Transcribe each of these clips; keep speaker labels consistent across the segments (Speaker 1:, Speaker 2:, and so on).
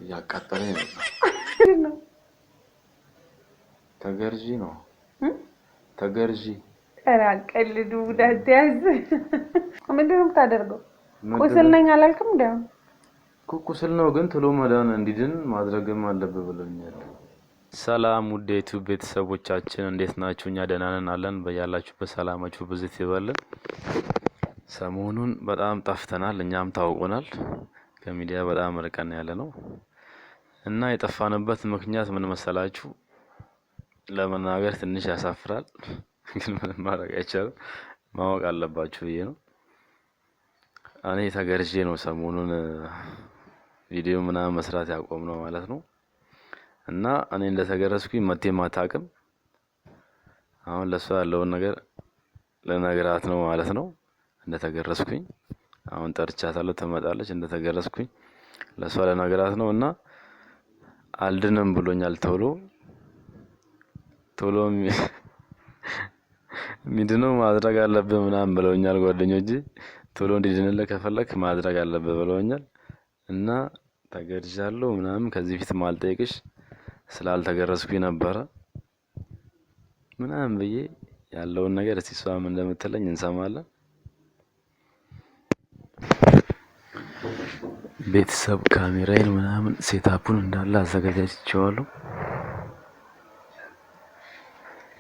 Speaker 1: እያቃጠለኝ ነው።
Speaker 2: ነው።
Speaker 1: ተገርዢ ነው ተገርዢ።
Speaker 2: ኧረ አትቀልዱ። ጉዳት ያዝ። ምንድን ነው የምታደርገው? ቁስል ነኝ አላልክም? እንደ አሁን
Speaker 1: እኮ ቁስል ነው፣ ግን ቶሎ መዳን እንዲድን ማድረግም አለብህ ብለውኛል። ሰላም ውድ የዩቲዩብ ቤተሰቦቻችን እንዴት ናችሁ? እኛ ደህና ነን አለን። በያላችሁበት ሰላማችሁ ብዝት ይበልን። ሰሞኑን በጣም ጠፍተናል፣ እኛም ታውቆናል። ከሚዲያ በጣም ርቀን ያለ ነው እና የጠፋንበት ምክንያት ምን መሰላችሁ? ለመናገር ትንሽ ያሳፍራል፣ ግን ምንም ማድረግ አይቻልም። ማወቅ አለባችሁ ብዬ ነው። እኔ ተገርዤ ነው ሰሞኑን ቪዲዮ ምናምን መስራት ያቆም ነው ማለት ነው። እና እኔ እንደተገረዝኩኝ መቴም አታውቅም። አሁን ለእሷ ያለውን ነገር ልነግራት ነው ማለት ነው። እንደተገረዝኩኝ አሁን ጠርቻታለሁ፣ ትመጣለች። እንደተገረዝኩኝ ለእሷ ልነግራት ነው እና አልድንም ብሎኛል። ቶሎ ቶሎ ሚድነው ማድረግ አለብህ ምናምን ብለውኛል ጓደኞቼ። ቶሎ እንዲድንልህ ከፈለክ ማድረግ አለብህ ብለውኛል እና ተገርዣለሁ ምናምን ከዚህ ፊት ማልጠይቅሽ ስላልተገረዝኩኝ ነበረ ምናምን ብዬ ያለውን ነገር እስቲ እሷም እንደምትለኝ እንሰማለን። ቤተሰብ ካሜራዬን ምናምን setup ኡን እንዳለ አዘጋጃጅቼዋለሁ።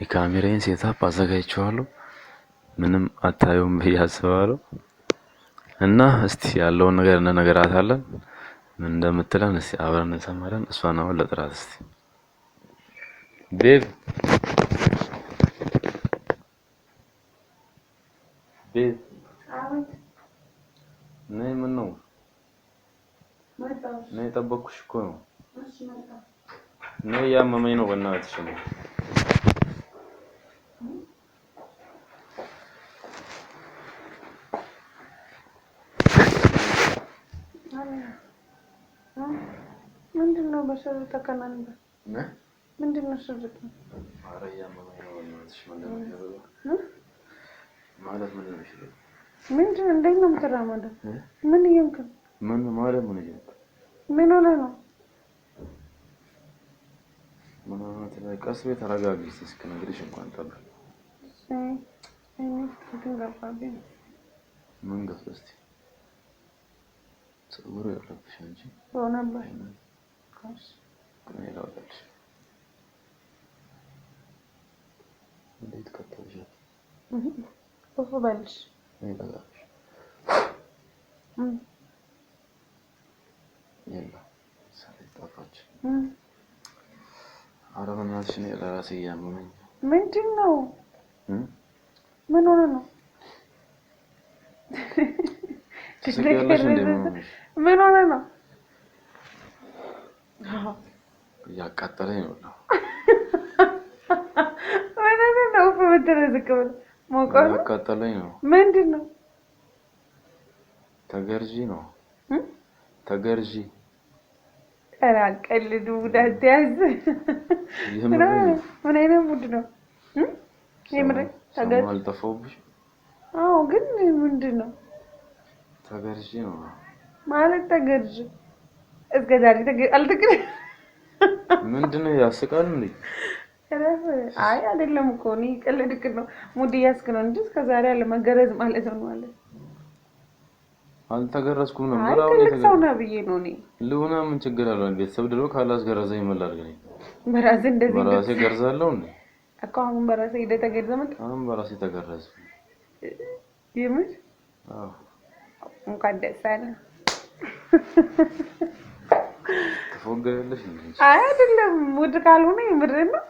Speaker 1: የካሜራዬን setup አዘጋጅቼዋለሁ። ምንም አታዩም ብዬ አስባለሁ። እና እስቲ ያለውን ነገር እንነግራታለን። ምን እንደምትለን እስቲ አብረን እንሰማለን። እሷን አሁን ለጥራት እስቲ babe babe ነይ። ምን ነው ነይ፣ የጠበቅኩሽ እኮ ነው። ነይ፣ እያመመኝ ነው በእናትሽ ነው።
Speaker 2: ምንድን ነው በሽርጥ ተከናንበ? ምንድን ነው ሽርጥ?
Speaker 1: ኧረ እያመመኝ ነው በእናትሽ። ምንድን ነው ማለት ምንድን ነው ሽርጥ?
Speaker 2: ምንድን እንዴት ነው የምትራመደው? ምን እየሆንክ ነው?
Speaker 1: ምን ማለት ምን እየሆንክ
Speaker 2: ምን ሆነህ ነው?
Speaker 1: ምን ሆነህ ነው? ቀስ በይ ተረጋጊ እስኪ እስክነግርሽ እንኳን ጠብቂ። ምን ገብቶ እስኪ ፀጉር ያለብሽ አንቺ እኔ ላውጣልሽ። እንዴት ከተልሻት?
Speaker 2: ኡፍ በልሽ።
Speaker 1: እኔ ላውጣልሽ። የለም ጠፋች። ኧረ በእናትሽ እኔ ለራሴ እያመመኝ ነው።
Speaker 2: ምንድን ነው? ምን ሆነህ ነው?
Speaker 1: ትስቂያለሽ እንዴ? ምን ሆነሽ?
Speaker 2: ምን ሆነህ ነው?
Speaker 1: እያቃጠለኝ ነው።
Speaker 2: ምን ሆነህ ነው? ኡፍ የምትለው ዝቅ ብለህ ሞቀው ነው?
Speaker 1: እያቃጠለኝ ነው።
Speaker 2: ምንድን ነው?
Speaker 1: ተገርዢ ነው ተገርዢ።
Speaker 2: ኧረ አትቀልዱ። ጉዳት ያዝ። ምን አይነት mood ነው? የምሬን
Speaker 1: ሰሞኑን አልጠፋሁብሽም?
Speaker 2: አዎ፣ ግን ምንድን ነው
Speaker 1: ተገርዢ ነው
Speaker 2: ማለት? ተገርዢ እስከ ዛሬ አልተገር
Speaker 1: ምንድን ነው ያስቃል እንዴ?
Speaker 2: አይ አይደለም እኮ እኔ ቀልድክ ነው፣ mood እያስክ ነው እንጂ እስከ ዛሬ አለ መገረዝ ማለት ነው ማለት
Speaker 1: አልተገረዝኩም ነበር።
Speaker 2: አይ
Speaker 1: አሁን
Speaker 2: ትልቅ ሰው ነህ ብዬ ነው እኔ።
Speaker 1: ልሁና ምን ችግር አለው? ቤተሰብ ድሮ ካላስገረዘኝ ምን ላድርግ? እኔ
Speaker 2: በራስህ እንደዚህ
Speaker 1: በራሴ ገርዛለሁ እንዴ?
Speaker 2: እኮ አሁን በራስህ ሄደህ ተገርዘህ መጣህ?
Speaker 1: አሁን በራሴ ተገረዝኩ።
Speaker 2: የምር?
Speaker 1: አዎ።
Speaker 2: እንኳን ደስ አለህ።
Speaker 1: ትፎግሪያለሽ እንዴ?
Speaker 2: አይ አይደለም፣ mood ካልሆነ የምርህን ነው?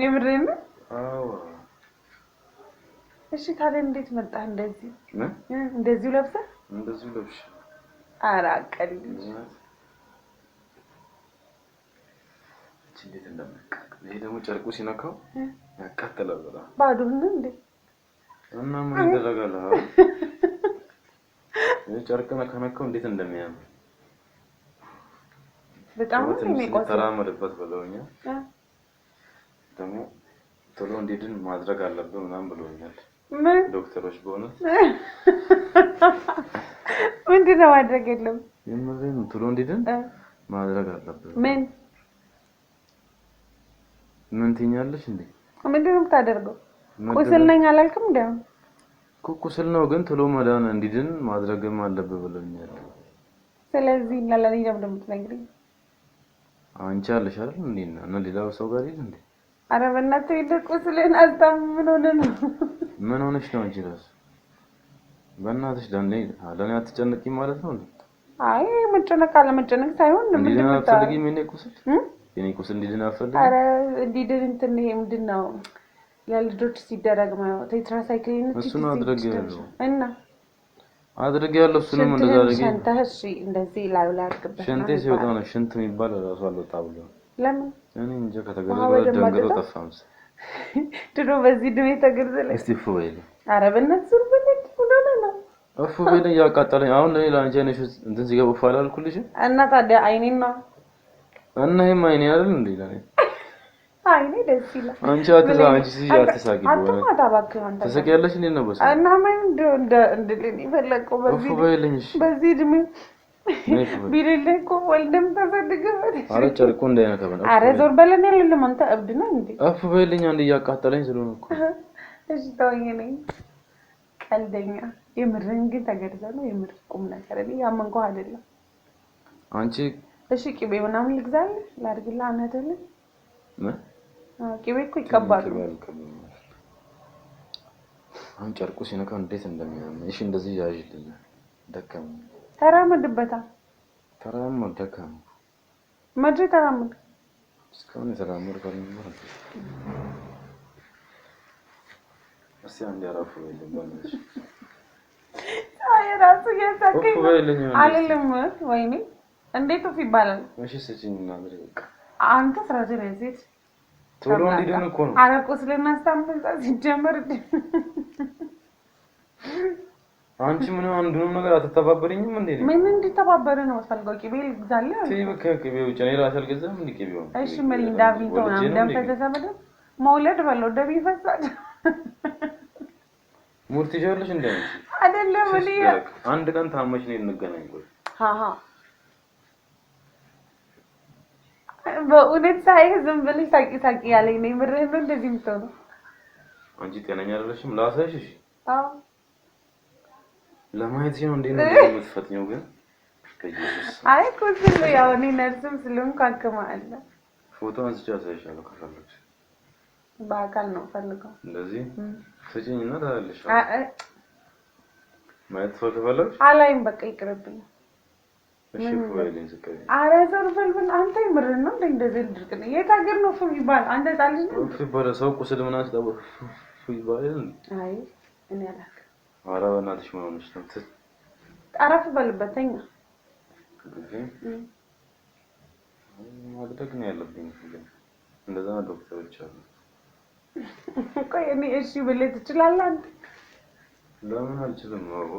Speaker 2: የምርህን ነው?
Speaker 1: አዎ።
Speaker 2: እሺ ታዲያ እንዴት መጣህ እንደዚህ? እንደዚሁ ለብሰህ?
Speaker 1: እንደዚሁ ለብሼ።
Speaker 2: ኧረ አትቀልድ።
Speaker 1: እንዴት እንደሚያቃጥል ይሄ ደግሞ ጨርቁ ሲነካው ያቃጥላል በጣም።
Speaker 2: ባዶህን ነው እንዴ?
Speaker 1: እና ምን ይደረጋል? ይሄ ጨርቅ ከነካው እንዴት እንደሚያምር
Speaker 2: በጣም ነው የሚቆስለው።
Speaker 1: ተራመድበት ብለውኛል። ደግሞ ቶሎ እንዲድን ማድረግ አለብህ ምናምን ብለውኛል
Speaker 2: ምን
Speaker 1: ዶክተሮች። በእውነት
Speaker 2: ምንድን ነው ማድረግ የለም?
Speaker 1: የምሬን ነው። ቶሎ እንዲድን ማድረግ አለብህ።
Speaker 2: ምን
Speaker 1: ምን ትይኛለሽ እንዴ?
Speaker 2: ምንድን ነው የምታደርገው? ቁስል ነኝ አላልክም? እንዴ
Speaker 1: እኮ ቁስል ነው፣ ግን ቶሎ መዳን እንዲድን ማድረግም አለብህ ብለውኛል።
Speaker 2: ስለዚህ ለለኔ ለምን የምትነግሪኝ?
Speaker 1: አንቺ አለሽ አይደል እንዴ? እና ሌላው ሰው ጋር ይሄድ እንዴ?
Speaker 2: ኧረ በእናትህ ሄደህ ቁስልህን አስታምም። ምን ሆነህ ነው?
Speaker 1: ምን ሆነሽ ነው አንቺ እራሱ? በእናትሽ ለኔ ለኔ አትጨነቂም ማለት ነው እንዴ?
Speaker 2: አይ መጨነቅ አለመጨነቅ ሳይሆን
Speaker 1: እንዲድን አትፈልጊም? የኔ ቁስል የኔ ቁስል እንዲድን አትፈልጊም?
Speaker 2: ኧረ እንዲድን እንትን ይሄ ምንድን ነው ለልጆች ሲደረግ ማለት tetracycline
Speaker 1: እሱን አድርጌያለሁ
Speaker 2: እና
Speaker 1: አድርጌያለሁ። እሱንም እንደዛ አድርጌ
Speaker 2: ሸንተህ እሺ፣ እንደዚህ ላዩ ላይ አድርግበት።
Speaker 1: ሽንቴ ሲወጣ ነው ሽንት የሚባል እራሱ አልወጣ ብሎ
Speaker 2: ለምን
Speaker 1: እኔ እንጃ። ከተገረዘ ደንግጦ ጠፋ መሰለኝ።
Speaker 2: ድሮ በዚህ እድሜ ተገርዘለ።
Speaker 1: እስቲ እፉ በይልኝ።
Speaker 2: ኧረ በእናትህ ዙር በለኝ። ምን ሆነህ ነው?
Speaker 1: እፉ በይልኝ፣ እያቃጠለኝ አሁን። ለኔ ለአንቺ አይነሽ እንትን ሲገባ እፉ አላልኩልሽም?
Speaker 2: እና ታዲያ አይኔን ነው
Speaker 1: እና ይሄም አይኔ አይደል እንዴ? ለኔ
Speaker 2: አይኔ ደስ ይላል።
Speaker 1: አንቺ አትሳ አንቺ ሲጂ አትሳቂ።
Speaker 2: አትማታ እባክህ አንተ
Speaker 1: ትስቂያለሽ እንዴ ነው? በስመ
Speaker 2: እና ምን እንደው እንደ እንድልን የፈለከው በዚህ
Speaker 1: እፉ በይልኝ። እሺ
Speaker 2: በዚህ እድሜ ቢልልህ እኮ ወልደም ተሰድገበት።
Speaker 1: ኧረ ጨርቁ እንዳይነካብን።
Speaker 2: ኧረ ዞር በለን አይደለም። አንተ እብድ ነህ እንዴ?
Speaker 1: እፉ በይልኝ። አንድ እያቃጠለኝ ስለሆነ እኮ።
Speaker 2: እሺ ተወኝ። እኔ ቀልደኛ። የምርህን ግን ተገርዘህ ነው? የምር ቁም ነገር እኔ ያመንኩህ አይደለም።
Speaker 1: አንቺ
Speaker 2: እሺ ቅቤ ምናምን ልግዛልህ ላድርግልህ? አናትህን
Speaker 1: ምን
Speaker 2: ቅቤ እኮ ይቀባሉ።
Speaker 1: አሁን ጨርቁ ሲነካ እንዴት እንደሚያም። እሺ እንደዚህ ያዥልኝ። ደከመኝ።
Speaker 2: ተራመድበታ።
Speaker 1: ተራመድ። ደከመኝ።
Speaker 2: መቼ ተራመድ?
Speaker 1: እስካሁን የተራመድኩ አልነበረም። እስኪ አንዴ አረፍ በይልኝ በእናትሽ።
Speaker 2: አይ እራሱ እያሳቀኝ
Speaker 1: እፍ በይልኝ።
Speaker 2: አልልም። ወይኔ እንዴት እፍ ይባላል?
Speaker 1: እሺ ስጪኝ እና አድርጊ በቃ።
Speaker 2: አንተ ስራችን ሴት
Speaker 1: ቶሎ እንዲድን እኮ ነው።
Speaker 2: ኧረ ቁስልን አስታምም ሲጀመር።
Speaker 1: አንቺ ምንም አንዱንም ነገር አትተባበሪኝም እንዴ?
Speaker 2: ምን እንዲተባበር ነው የምትፈልገው? ቅቤ ልግዛልህ?
Speaker 1: ተይ በቃ ቅቤ ውጭ እኔ እራሴ አልገዛም እንዴ ቅቤውን።
Speaker 2: እሺ ምን እንዳቪንቶ ምናምን ደም ፈሰሰ በደምብ መውለድ በለው ደም ይፈሳል።
Speaker 1: ሙድ ትይዣለሽ እንዴ አንቺ?
Speaker 2: አይደለም እኔ
Speaker 1: አንድ ቀን ታመሽ ነው እንገናኝ። ቆይ
Speaker 2: ሃሃ በእውነት ሳይህ ዝም ብለሽ ሳቂ ሳቂ ያለኝ ነው። የምርህን ነው እንደዚህ የምትሆነው?
Speaker 1: አንቺ ጤነኛ አይደለሽም። ላሳይሽ? እሺ
Speaker 2: አዎ
Speaker 1: ለማየት ሲሆን እንዴት ነው የምትፈጥኚው ግን? ከኢየሱስ
Speaker 2: አይ ቁስል ነው ያው እኔ ነርስም ስለሆንኩ አክማለሁ።
Speaker 1: ፎቶ አንስቼ አሳይሻለሁ ከፈለግሽ።
Speaker 2: በአካል ነው ፈልገው።
Speaker 1: እንደዚህ ስጪኝና ታያለሽ። ማየት ከፈለግሽ
Speaker 2: አላይም፣ በቃ ይቅርብኝ።
Speaker 1: እሺ እፉ በይልኝ ዝቅ በይ።
Speaker 2: ኧረ ዞር በል በል አንተ። የምርህን ነው እንደ እንደዚህ ድርቅ ነው? የት ሀገር ነው እፉ የሚባል? አንተ ህፃን ልጅ ነህ?
Speaker 1: እፉ ይባላል። ሰው ቁስል ምናምን ሲጠባ እፉ ይባላል እንዴ?
Speaker 2: አይ እኔ አላውቅም።
Speaker 1: ኧረ በእናትሽ ምን ሆነሽ ነው?
Speaker 2: አረፍ በልበት ተኛ።
Speaker 1: ማድረግ ነው ያለብኝ ግን እንደዛ ዶክተሮች አሉ።
Speaker 2: ቆይ እኔ እሺ ብልህ ትችላለህ አንተ?
Speaker 1: ለምን አልችልም? አዎ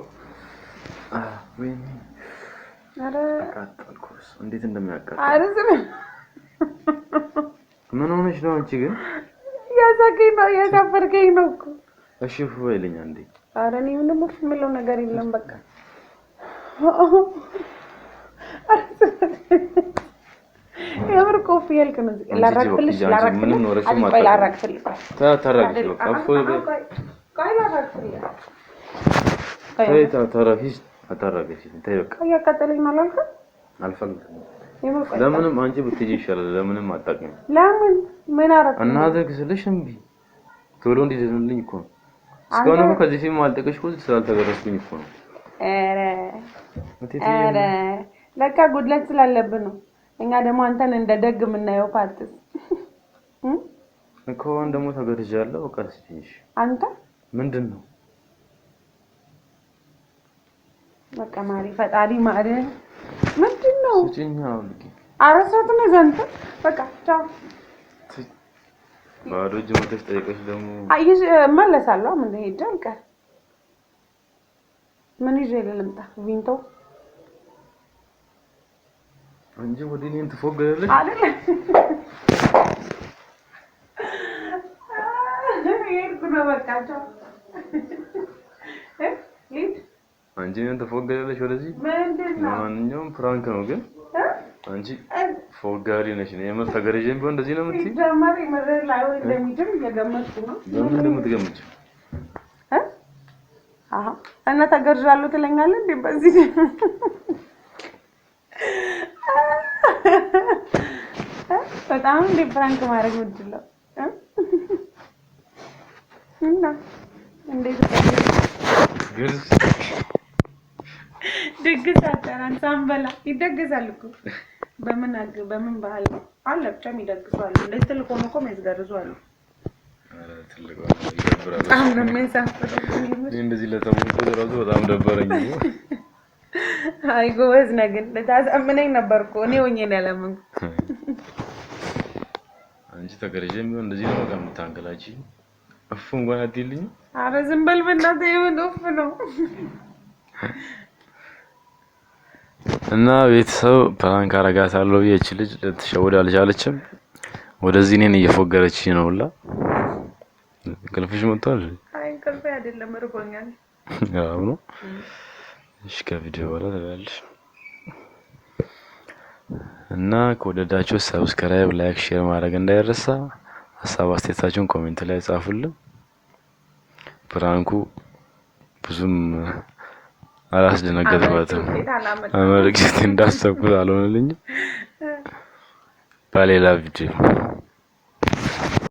Speaker 1: ወይኔ
Speaker 2: ኧረ
Speaker 1: አቃጠልኩት። እንዴት እንደሚያቃጥል።
Speaker 2: ኧረ ዝም
Speaker 1: ምን ሆነሽ ነው አንቺ ግን?
Speaker 2: እያሳቀኝ ነው እያሳፈርከኝ ነው እኮ።
Speaker 1: እሺ እፉ በይልኝ አንዴ።
Speaker 2: ኧረ እኔ ምንም እፍ የምለው ነገር የለም በቃ። የምር እኮ እፍ እያልክ ነው። ላራግፍልሽ
Speaker 1: ምንም ኖረሽም
Speaker 2: ቆይ ላራግፍልሽ
Speaker 1: ታራግፊ በቃ እፍ በይ።
Speaker 2: ቆይ ላራግፍልሽ።
Speaker 1: ተይ ታራግፊ አታራግፊ ተይ በቃ።
Speaker 2: እያቃጠለኝ ነው አላልክም?
Speaker 1: አልፈልግም።
Speaker 2: የምር ቆይ
Speaker 1: ለምንም አንቺ ብትሄጂ ይሻላል። ለምንም አታውቂም።
Speaker 2: ለምን ምን አደረኩ?
Speaker 1: እናድርግ ስልሽ እምቢ። ቶሎ እንዲድንልኝ እኮ ነው። እስካሁን እኮ ከዚህ ፊልም አልጠቀሽ እኮ ስላልተገረዝኩኝ እኮ ነው።
Speaker 2: ኧረ ኧረ ለካ ጉድለት ስላለብን ነው። እኛ ደግሞ አንተን እንደ ደግ የምናየው ፓርትስ
Speaker 1: እኮ አሁን ደግሞ ተገርዣለሁ። በቃ ስጪኝ። እሺ
Speaker 2: አንተ
Speaker 1: ምንድን ነው
Speaker 2: በቃ ማሪ ፈጣሪ ማሪ ምንድን ነው?
Speaker 1: ስጪኝ። አውልቂ።
Speaker 2: ኧረ ሰው ነው ዘንተ በቃ ቻው።
Speaker 1: ባዶ እጅ መተሽ ጠይቀሽ ደግሞ
Speaker 2: አይ እመለሳለሁ። ምን ሄጄ አልቀር ምን ይዤ ልምጣ? ቪንቶ
Speaker 1: እንጂ ወደ እኔን ትፎገራለሽ
Speaker 2: አይደል? ሄድኩ ነው በቃ ቻው። ልሂድ።
Speaker 1: አንቺ ምን ትፎገሪያለሽ ወደዚህ?
Speaker 2: ምንድን ነው?
Speaker 1: ለማንኛውም prank ነው፣ ግን አንቺ ፎጋሪ ነሽ። እኔ የምር ተገርዤም ቢሆን እንደዚህ ነው የምትይኝ?
Speaker 2: ሲጀመር የምር ላይሆን እንደሚችል እየገመትኩ ነው።
Speaker 1: በምን እንደምትገምጪው?
Speaker 2: እ? አሀ እና ተገርዣለሁ ትለኛለህ እንዴ? በዚህ በጣም እንዴ prank ማድረግ የምችለው እ? እና እንዴት
Speaker 1: ግርዝ
Speaker 2: ድግስ አጠራን ሳንበላ ይደገሳል እኮ። በምን በምን ባህል ነው አለ ብቻ የሚደግሱ አሉ። እንደዚህ ትልቅ ሆኖ እኮ የሚያስገርዙ አሉ።
Speaker 1: ኧረ ትልቅ ሆኖ ይደብራል።
Speaker 2: በጣም ነው የሚያሳፍረው።
Speaker 1: እኔ እንደዚህ ለተሞክሮ እራሱ በጣም ደበረኝ።
Speaker 2: አይ ጎበዝ ነህ ግን ልታሳምነኝ ነበር እኮ፣ እኔ ሆኜ ነው ያላመንኩት።
Speaker 1: አንቺ ተገርዤም ቢሆን እንደዚህ ነው በቃ የምታንገላችኝ። እፍ እንኳን አትይልኝም።
Speaker 2: ኧረ ዝም በል በእናትህ፣ የምን ኡፍ ነው?
Speaker 1: እና ቤተሰብ prank አረጋታለሁ ብዬ ይህች ልጅ ልትሸወድ አልቻለችም። ወደዚህ እኔን እየፎገረችኝ ነው ሁላ። እንቅልፍሽ መጥቷል?
Speaker 2: አይ እንቅልፌ አይደለም እርቦኛል።
Speaker 1: አዎ ነው። እሺ ከቪዲዮ በኋላ ትበያለሽ። እና ከወደዳችሁ subscribe፣ like፣ share ማድረግ እንዳይረሳ። ሀሳብ አስተያየታችሁን comment ላይ ጻፉልን። Prank ኡ ብዙም አላስደነገጥኳትም።
Speaker 2: አመርቂ ውጤት አላመጣም።
Speaker 1: አመርቂ እንዳሰብኩት አልሆነልኝም። በሌላ ቪዲዮ